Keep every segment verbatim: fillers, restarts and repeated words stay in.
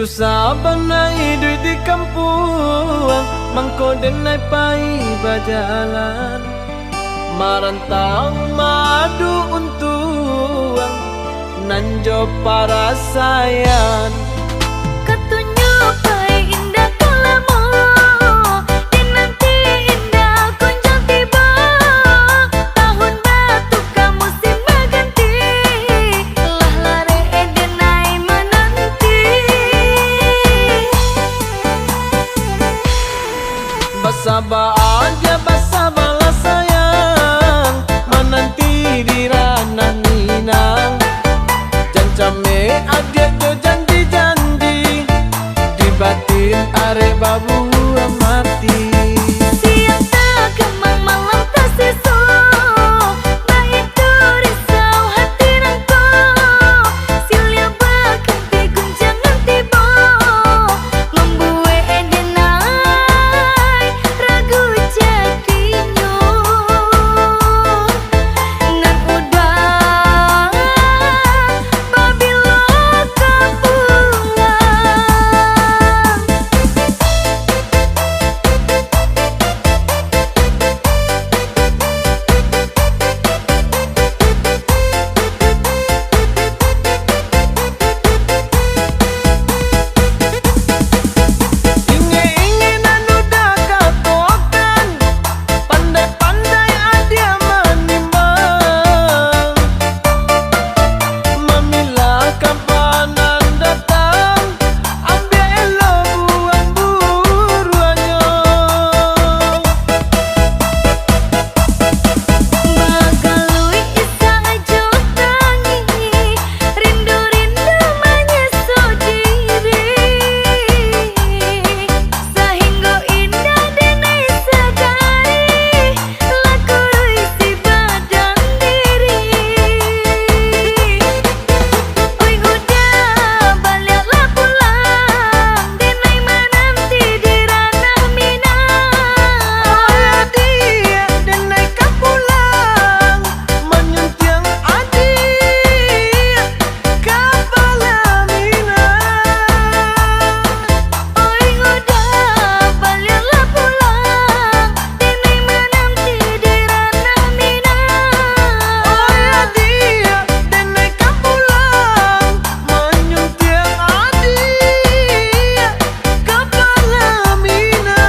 Susah bana iduik di kampuang, mangko denai pai bajalan. Marantau maadu untuang, nan jo parasaian. Katunyo pai indak ka lamo, dinanti indak kunjuang tibo. Tahun batukar musim baganti, lah lareh denai mananti. Basaba aja, basabalah sayang, mananti di ranah Minang. Jan cameh adiak jo janji-janji, di batin arek babuah mati. Siang tagamang malam tasiso, baitu risau hati nangko. Silih baganti gunjangan tibo, mambuek denai ragu jadinyo. Nan udah babilo ka pulang. Ingek-ingek nan udah katokan, pandai-pandai adiak manimbang. Mamilah kaba nan datang, ambiak elok buang buruanyo. Bagaluik isak jo tangih, rindu-rindu manyeso diri, sahinggo indak denai sadari, lah kuruih si badan diri. Oi udah, baliaklah pulang, denai mananti di ranah Minang. Oi adiak, denai ka pulang, manyuntiang adiak ka Palang Minang. Oi udah, baliaklah pulang, denai mananti di ranah Minang. Oi adiak, denai ka pulang, manyuntiang adiak ka Palang Minang.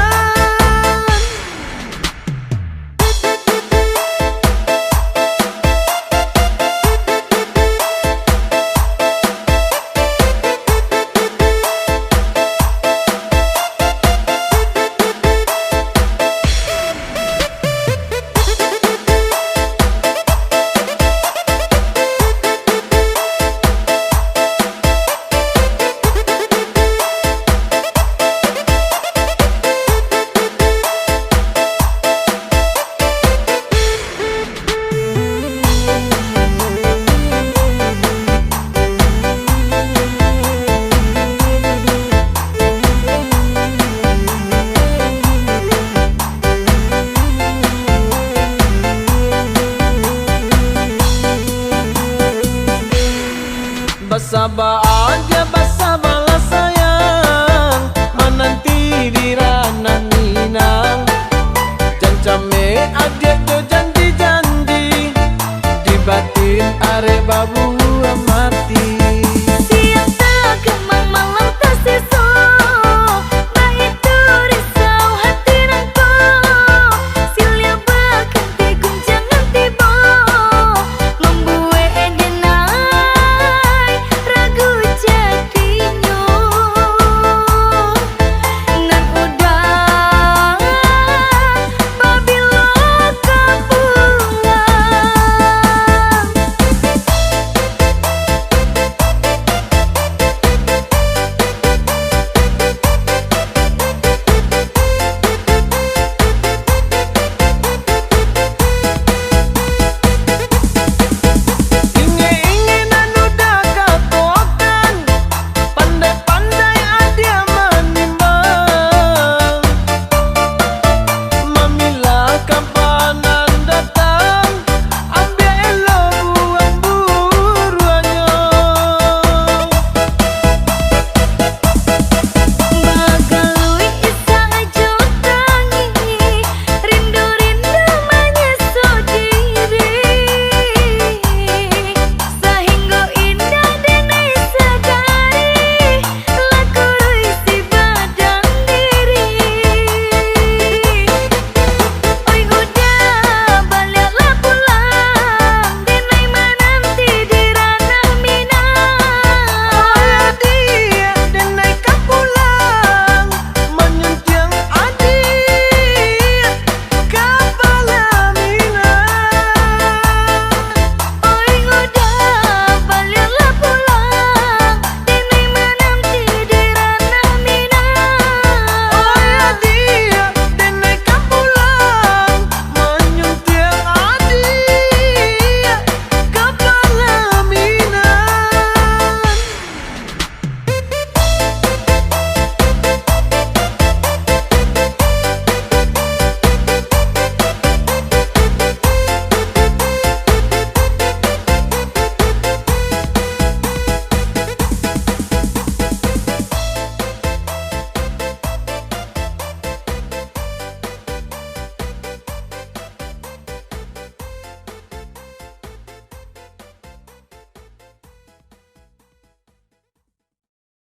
Basaba